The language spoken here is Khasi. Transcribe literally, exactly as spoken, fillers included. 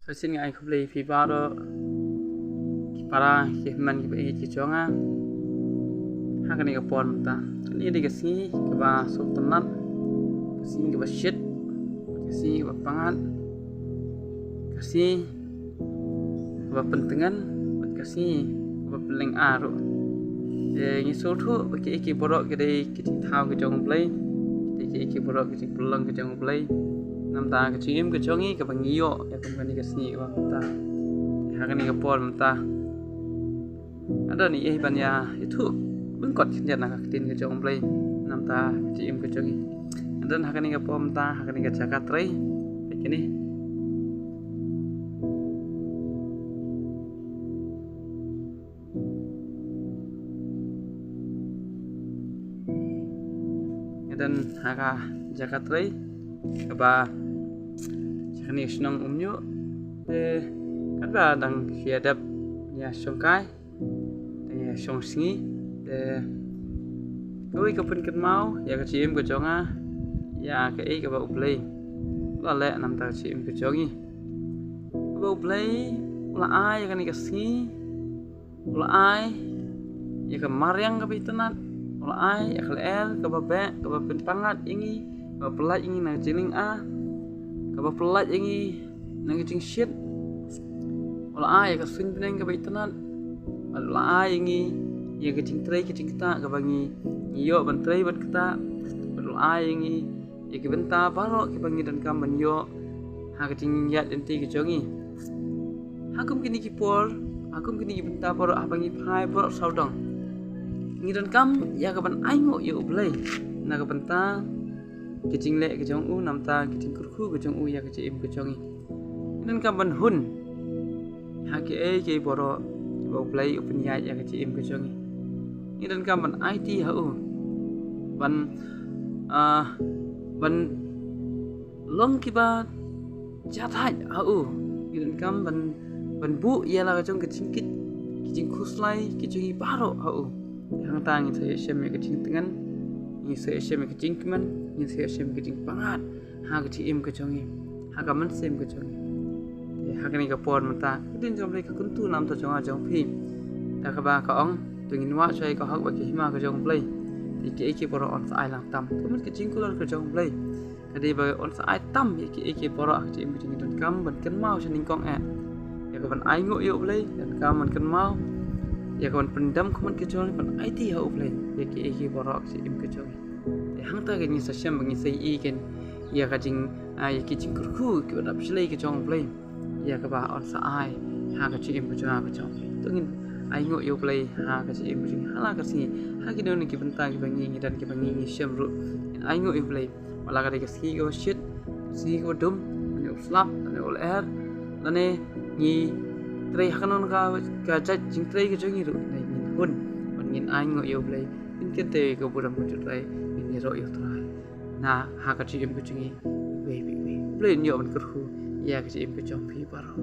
Shisien nga ai khublei ïa phi baroh ki para ki hynmen ki ba ïeit ki jong nga ha kane ka por mynta. Kane ka dei ka sngi kaba sngewtynnat, ka sngi kaba shit, ka sngi kaba pyngngad, ka sngi kaba pyntngen, bad ka sngi kaba pynlyngngoh ruh. Te ngi sngewthuh ba kiei kiei baroh ki dei ki jingthaw ki jong U Blei, ki dei kiei kiei baroh ki jingpynlong ki jong U Blei. Namar ka jingim ka jong ngi kaba ngi ïoh ïa kum kane ka sngi kaba mynta, ha kane ka por mynta. Nga don ïa ban ïa ïathuh lyngkot khyndiat na ka ktien ka jong U Blei namar ka jingim ka jong ngi. Nga don ha kane ka por mynta ha kane ka jaka trei, kane. Nga don ha ka jaka trei kaba sha kane ka shnong Umñiuh. Te katba dang shu ïa dep ïa shongkai, dang ïa shong sngi, te kawei ka pynkynmaw ïa ka jingim ka jong nga ïa kaei kaba U Blei u la leh namar ka jingim ka jong ngi. Kaba U Blei u la ai ïa kane ka sngi, u la ai ïa ka mariang kaba itynnat, u la ai ïa ka lyer kaba beh, kaba pynpyngngad ïa ngi, kaba pyllait ïa ngi na ka jinglyngngoh, kaba pyllait ïa ngi na ka jingshit. U la ai ïa ka suiñ bneng kaba itynnat, bad u la ai ïa ngi ïa ka jingtrei ka jingktah kaba ngi, ngi ïoh ban trei ban ktah, bad u la ai ïa ngi ïa ki bynta baroh kiba ngi donkam ban ïoh ha ka jingïaid lynti ka jong ngi. Ha kum kine ki por, ha kum kine ki bynta baroh, haba ngi phai baroh sawdong, ngi donkam ïa ka ban ainguh ïa U Blei na ka bynta ka jingleh ka jong u, namar ka jingkyrkhu ka jong u ïa ka jingim ka jong ngi. Ngi donkam ban hun ha kiei kiei baroh kiba U Blei u pynïaid ïa ka jingim ka jong ngi. Ngi donkam ban aiti ha u, ban, ah, ban long kiba jahthait ha u. Ngi donkam ban, ban buh ïa la ka jong ka jingkit, ki jingkhuslai ki jong ngi baroh ha u. Te hangta ngin sa ïoh shem ïa ka jingtngen, ngin sa ïoh shem ïa ka jingkmen, ngin sa ïoh shem ïa ka jingpyngngad ha ka jingim ka jong ngi, ha ka mynsiem ka jong ngi. Te ha kane ka por mynta ka ktien jong U Blei ka kyntu namar jong nga jong phi, da kaba ka ong, to ngin wad shuwa ïa ka hok bad ka hima ka jong U Blei, te kiei kiei baroh yn sa ai lang tam. Ka mut ka jingkular ka jong U Blei ka dei ba yn sa ai tam ïa kiei kiei baroh ha ka jingim ka jong ngi. Donkam ban kynmaw sha nyngkong eh ïa ka ban ainguh ïa U Blei, donkam ban kynmaw ïa ka ban pyndem khmat ka jong ngi, ban aiti ha U Blei ïa kiei kiei baroh ha ka jingim ka jong ngi. Te hangta ka ngin sa shem ba ngin sa ïohi ïa ka jing, ah, ïa ki jingkyrkhu kiba dap shlei ka jong U Blei ïa kaba yn sa ai ha ka jingim ka jong nga ka jong phi. To ngin ainguh ïa U Blei ha ka jingim ka jong ngi ha la ka sngi, ha kino kino ki bynta kiba ngi, ngi don kiba ngi, ngi shem ruh, ngin ainguh ïa U Blei. Wat la ka dei ka sngi kaba shit, sngi kaba dum, lane u slap, lane u lyer, lane ngi trei ha kano ka, ka jait jingtrei ka jong ngi ruh, ngin hun bad ngin ainguh ïa U Blei. Ngin kyntiew ïa ka burom ka jong U Trai, ngin ïaroh ïa U Trai na ha ka jingim ka jong ngi iwei pa iwei. U Blei un ïoh ban kyrkhu ïa ka jingim ka jong phi baroh.